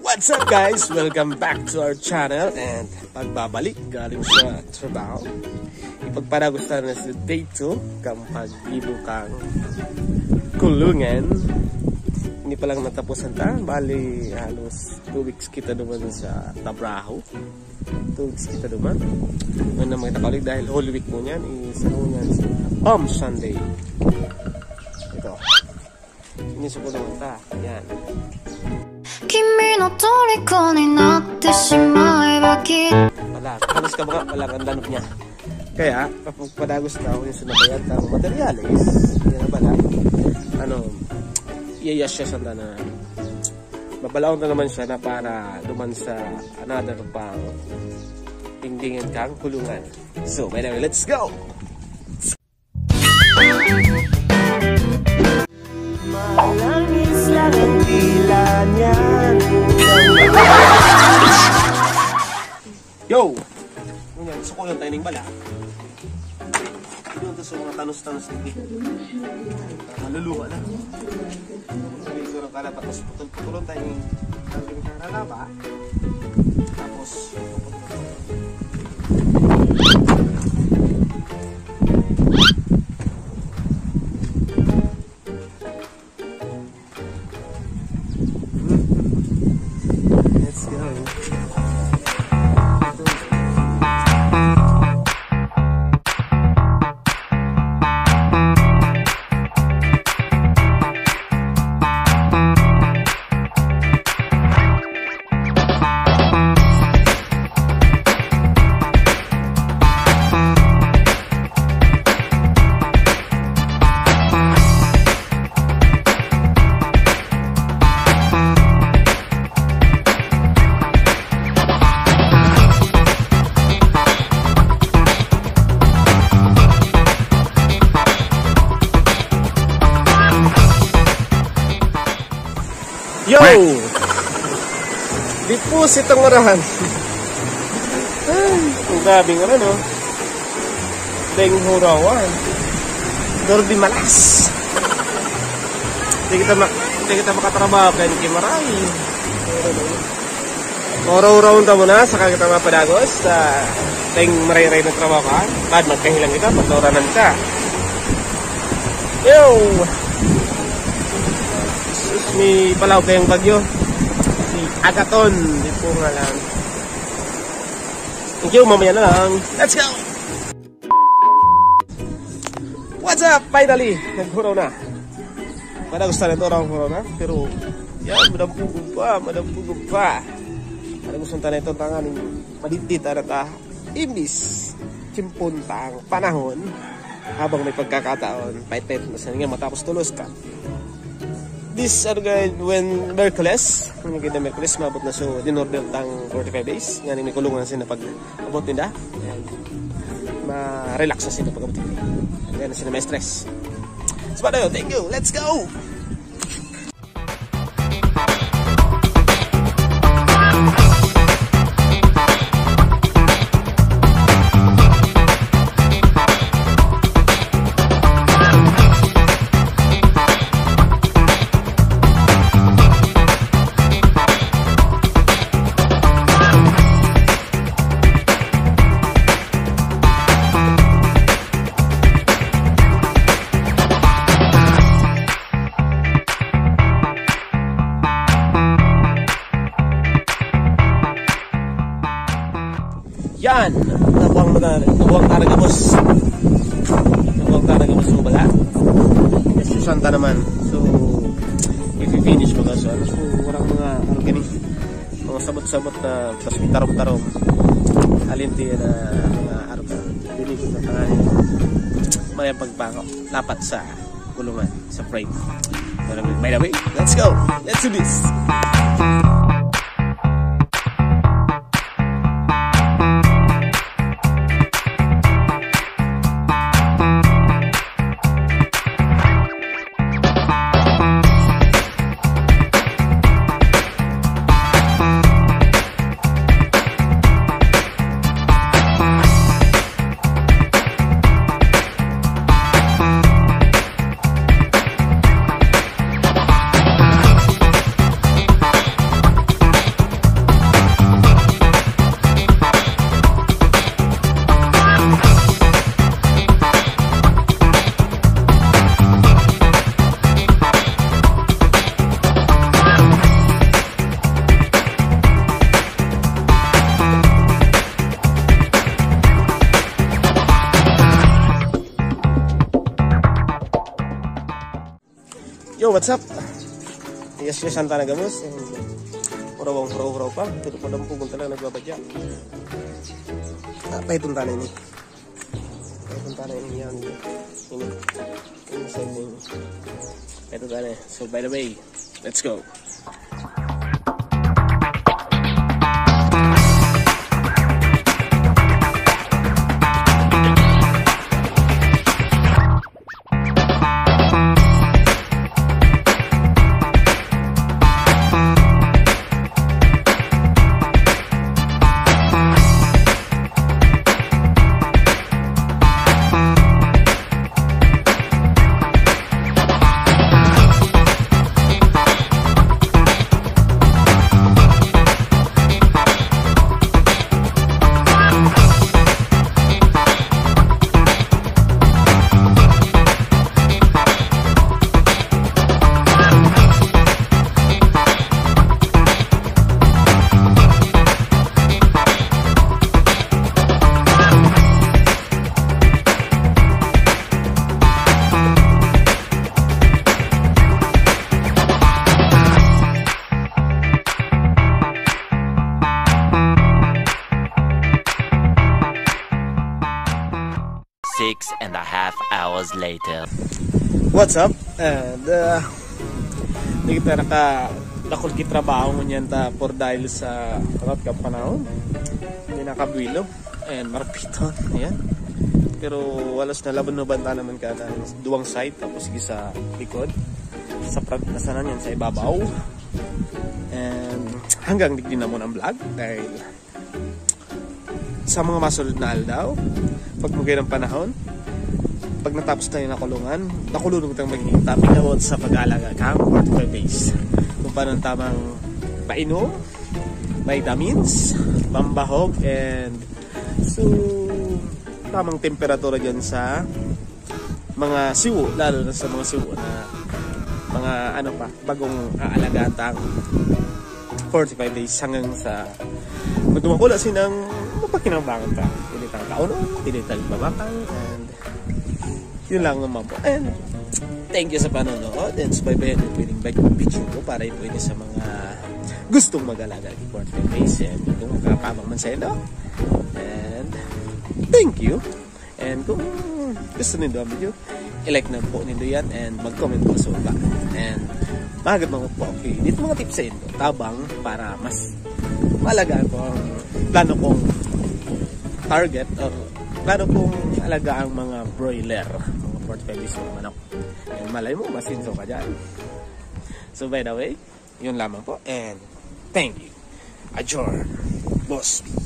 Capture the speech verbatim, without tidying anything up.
What's up, guys? Welcome back to our channel and pagbabalik galing sa trabaho. Ipagpadagos na sa day two kang paggibo kang kulungan. Hindi pa lang natapusan ta, bali halos two weeks kita naman sa trabaho. Two weeks kita naman. Ngayon na mga kapalig dahil Holy Week mo niyan, is ano niyan, Palm Sunday. Ito. Ini sa kulungan ta. Ayan. 君の虜になってしまえばきっと Wala. Halos ka mga walang ang lanok niya. Kaya, kapag padagos ka, kung yung sinabayan ka, kung materyales, yan na pala. Ano, iyayas siya sa na. Babalaon na naman siya na para duman sa another pang tingdingan kang kulungan. So, by the way, let's go! Malangis lang ang dila niyan. Yo! Ngunyan, suko lang tayo ng bala. Doon to sa mga tanos-tanos dito. Maluluha na. Siguro ka na, tapos putol-putulon tayo ng, ng karalaba. Tapos, Let's go. Yo! Dipos itong orahan. Ay, ang grabeng ano, no? Deng hurawan. Dor di malas. Di kita ma-, di kita makatrabaho kaya di maray. Oro-oro unta mo na, saka kita mapadagos sa tayong maray-ray na trabaho ka. Bad magkahilang kita, pagkauranan ka. Yo! Sus, may palaw kayong bagyo. Si Agaton, di po nga lang. Thank you, mamaya na lang. Let's go! What's up? Finally, naghuraw na. Padagos na ito, huraw na. Pero, yan, madampugon pa, madampugon pa. Padagos na ito, tanganing madidit, ano ta. Imbis, chimpon ta ang panahon. Habang may pagkakataon, pait-pait na sa nga, matapos tulos ka. This, ano nga, when Merkules, when kita Merkules, maabot na so, in order tang forty-five days. Nga, may kulungan sila pag abot nila. Ayan. Ma-relax na sila pag abot nila. Ayan na sila ma-stress. So, paano yun? Thank you. Let's go! Yan! Nabuang na, nabuang ta na gabos. Nabuang ta na gabos ng bala. Yes, Santa naman. So, i-finish ko ka. So, ano, so, walang mga, ano, gani. Mga sabot-sabot na, tas may tarom-tarom. Alin din na mga arog na. Dili ko sa tanganin. Mayang pagbango. Lapat sa kulungan, sa frame. By the way, let's go! Let's do this! What's up? Yes, yes, ang tanang gabos. Huraw-huraw pa. Pero padampugon talaga nagbabadya. Ah, paiton tayo ini. Paiton tayo ini yan. Ini. Ini sa ini. Paiton tayo. So, by the way, let's go. Six and a half hours later. What's up? And, uh, di kita naka-, dakul ki trabaho ngunyan ta por dahil sa karat ka panahon. Hindi nakabwilo. And marapiton. Ayan. Pero walas na laban na banta naman ka ng duwang side. Tapos sige sa likod. Sa prat na sana yan sa ibabaw. And hanggang digdi na muna ang vlog dahil sa mga masunod na aldaw, pag magay ng panahon, pag natapos tayo na kulungan, nakulungan tang magiging topic about sa pag-aalaga kang forty-five days. Kung paano ang tamang painom, vitamins, pambahog, and so, tamang temperatura dyan sa mga siwo, lalo na sa mga siwo na mga ano pa, bagong aalagaan tang forty-five days hanggang sa magdumakula sinang mapakinabangan pa. Pinitang kaon, pinitang babakal, and yun lang naman po. And thank you sa panonood and subaybayan niyo po yung video ko para po ini sa mga gustong mag-alaga ng forty-five days. And kung makakapamang man sa inyo, and thank you. And kung gusto nindo ang video, i-like na po nindo yan and mag-comment po sa baba. And magad mga po, okay, dito mga tips sa inyo, tabang para mas maalagaan ko ang plano kong target or plano kong alagaan mga broiler, mga forty-five days na manok. And malay mo, masinso ka dyan. So by the way, yun lamang po and thank you. Adjourn. Boss B.